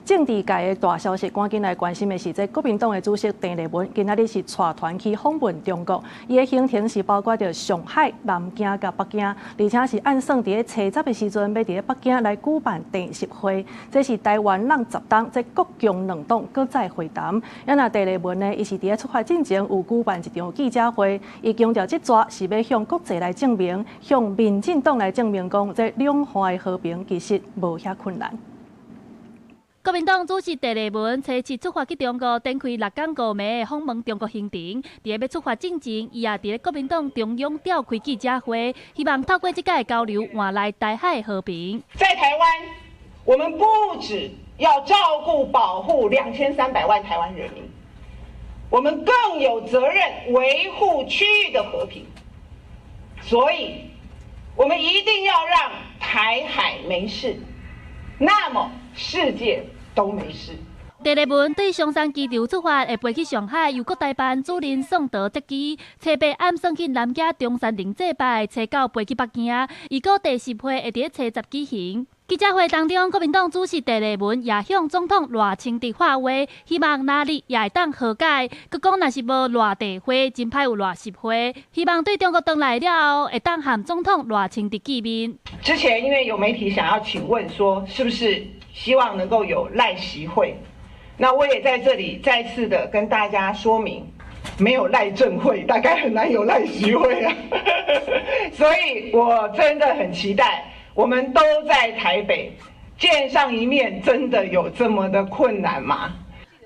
政治界的大消息，趕緊來關心的是，這國民黨的主席鄭麗文今仔日是帶團去訪問中國，伊的行程是包括著上海、南京佮北京，而且是按算佇咧初十的時陣，欲佇咧北京來舉辦第十會，這是台灣人10冬，這國共兩黨閣再會談。啊若鄭麗文呢，伊是佇咧出發進前有舉辦一場記者會，伊強調這逝是欲向國際來證明，向民進黨來證明，講這兩岸的和平其實無遐困難。國民黨主席鄭麗文初七出發去中國，展開6工5暝訪問中國行程。佇咧欲出發進前，伊也佇咧國民黨中央召開記者會，希望透過這擺交流換來台海和平。在台灣，我們不只要照顧保護2300萬台灣人民，我們更有責任維護區域的和平。所以，我們一定要讓台海沒事，那麼世界都沒事。鄭麗文對松山機場出發，會飛去上海，由國台辦主任宋濤接機。初八暗算去南京中山陵祭拜，初九飛去北京。預估第十會會佇初十舉行。記者會當中，國民黨主席鄭麗文也向總統賴清德喊話，希望哪日也會當和解。閣講若是無賴地會，真歹有賴習會。希望對中國轉來了後，會當和總統賴清德見面。之前因為有媒體想要請問說，是不是希望能夠有賴習會？那我也在這裡再次的跟大家說明，沒有賴政會，大概很難有賴習會啊。所以我真的很期待，我們都在台北見上一面，真的有這麼的困難嗎？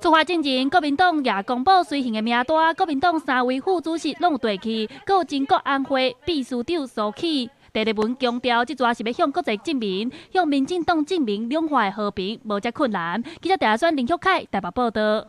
出發進前，國民黨也公布隨行的名單，國民黨三位副主席攏有綴去，閣有前國安會秘書長蘇起。鄭麗文強調，這逝是欲向國際證明，向民進黨證明兩岸和平無遮困難。記者鄭選林旭凱台北報道。